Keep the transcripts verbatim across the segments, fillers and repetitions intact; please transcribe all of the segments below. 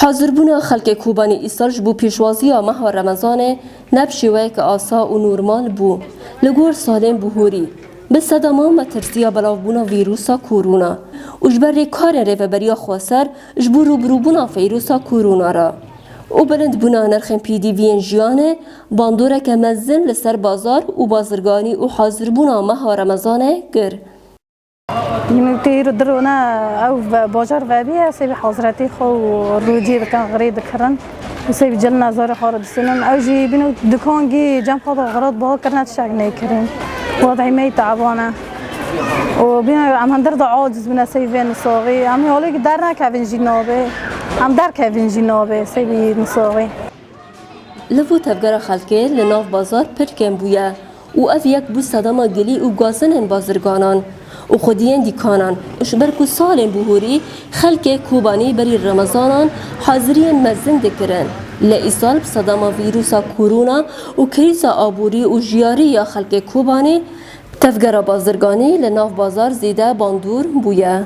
Hazirbûna xelkê Kobanê îsal ji bo pêşwaziya meha Remezanê ne bi şêweyeke asa û normal bû. Li gor salên bihorî, bi sedema metirsiya belavbûna vîrusa korona û ji ber rêkarên Rêveberiya Xweser ji bo rûbirûbûna vîrusa korona re û bilindbûna nirxên pêdiviyên jiyanê bandoreke mezin li ser bazar û bazirganî û hazirbûna meha Remezanê kir. Min tê îro di rûne ew ve-, bajar vebî, ez ê bi hazretî xwe û rûcî dikin, xirî dikirin. Û sê bi cil nezarê xwe re disînin. Ew jî bîno dikangî cem xwe de xirot bal kirine, tiştek nêkirin. Wadî me teban e. Û bîno em hindir de aciz bûne sê vê nisoxî. Em holê ki dernekevin jî nabê. Em derkevin jî nabê sê vî nisoxî. Liv û tevgera xelkê li nav bazar pir kêm bûye û ev yek bû sedema gilî û gazinên bazirganan û xwediyên dîkanan. Ji ber ku salên bihorî xelkê Kobanî berî Remazanan haziriyên mezin dikirin, lê îsal bi sedema vîrusa korona û krîza aborî û jiyarî ya xelkê Kobanî, tevgera bazirganî li nav bazar zêde bandor bûye.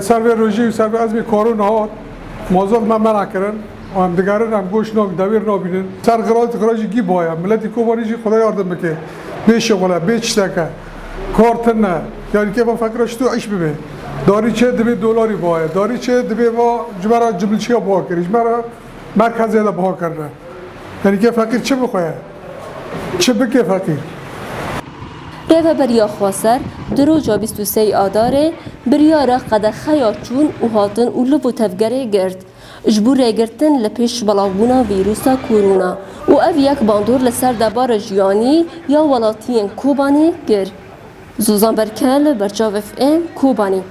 Ser vê rojî û ser vê ezmê korona hat, mazot me mena kirin. Em digerin, em goş nabîn, dewêr nabînin. Ser xirayet, xirayet jî gî baye. Miletî Kobanî jî Xweda yardim bike. Bê şixule, bê tişteke. Kar tune. Yani kêfa feqîra ji tu îş bibe. Darî çê dibê dolarî baye. Darî çê dibê va ji me re cimilçiya buha kirî. Ji me re merkezê de buha kirine. Yanî ke feqîr çi bixwe? Çi bike feqîr? Rêveberiya Xweser di roja bîst û sê Adarê biryara qedexeya çûn û hatin û liv û tevgerê girt. Ji bo rêgirtin li pêş belavbûna vîrusa korona û ev yek bandor li ser debara jiyanî ya welatiyên Kobanî kir. Zozan Berkel, Berçav F M, Kobanî.